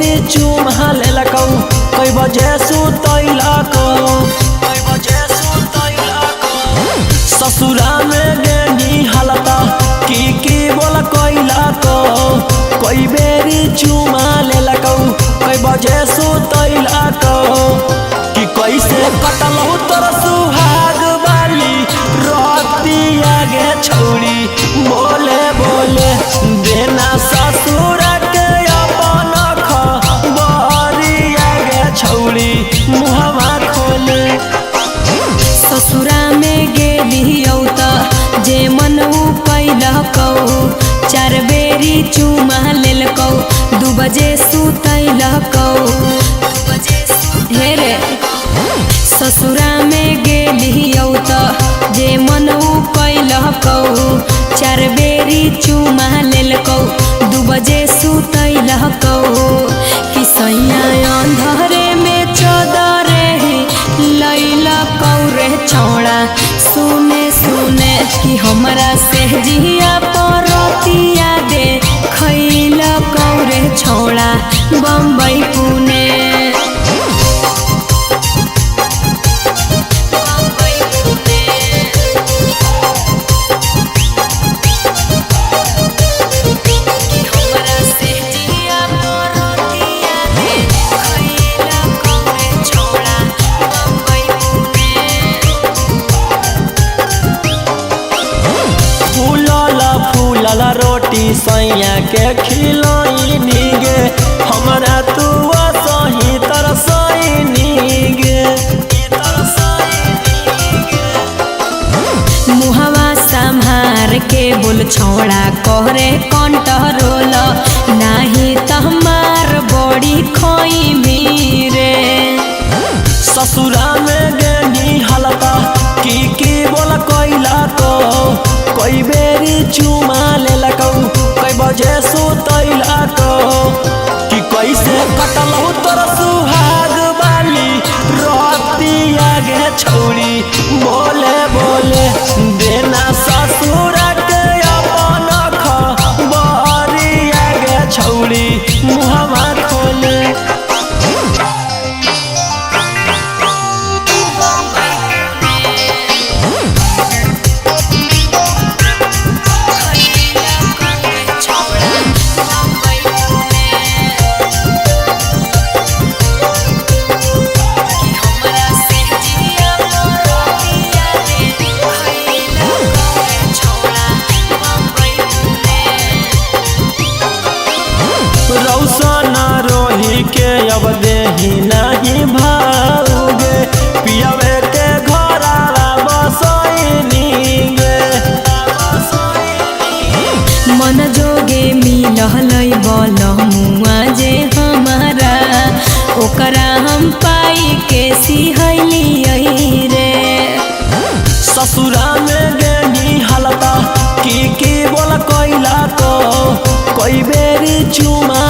बेरी चुमा लेलकौ, कई बजे सुतैलकौ, कई बजे सुतैलकौ। ससुरा में गेनी हालता की की बोल कैलकौ, कई बेरी चुमा लेलकौ, कई बजे सुतैलकौ। कि कैसे कटलौ तोर सुहाग वाली रतिया गे छौरी, बोले बोले देना ससुर के अपन खबरिया गे छौरी, मुहवा खोले। ससुरा में गेलियौ त जे मन उ कैलकौ, चार बेरी चुमा लेलकौ, 2 बजे सुतैलकौ। हे रे ससुरा में गेलियौ त जे मन उ कैलकौ, चार बेरी चुमा लेलकौ, 2 बजे सुतैलकौ। कि सैया अंधरे में चदरे ही लैलकौ रे छौड़ा, सुने सुने कि हमरा से जिया परतिया दे खैलकौ रे छौड़ा, बम्बई पुणे। फूलल रोटी सैया के खिलैनी गे, हमरा तू सही तरसैनी गे। मुहवा संहार के बोल छौड़ा करे कंट्रोल, नाही त हमार बड़ी खोई रे। ससुरा में गेनी हालता की की बोल कैलकौ, कई बेरी चुमा लेलकौ, कई बजे सुतैलकौ। कि कैसे कटलौ तोर सुहाग वाली रतिया गे छौरी, बोले बोले देना ससुर के अपन खबरिया गे छौरी, मुहवा खोले। रौशन रोही के अब देही नहीं भाऊगे, पियवे के घरावा बसैनी गे। मन जोगे मिलहलै बल मुआ जे हमारा, ओकरा हम पाई के सिहैलियै रे। ससुरा में गेनी हालता की की बोल कैलकौ, कई बेरी चुमा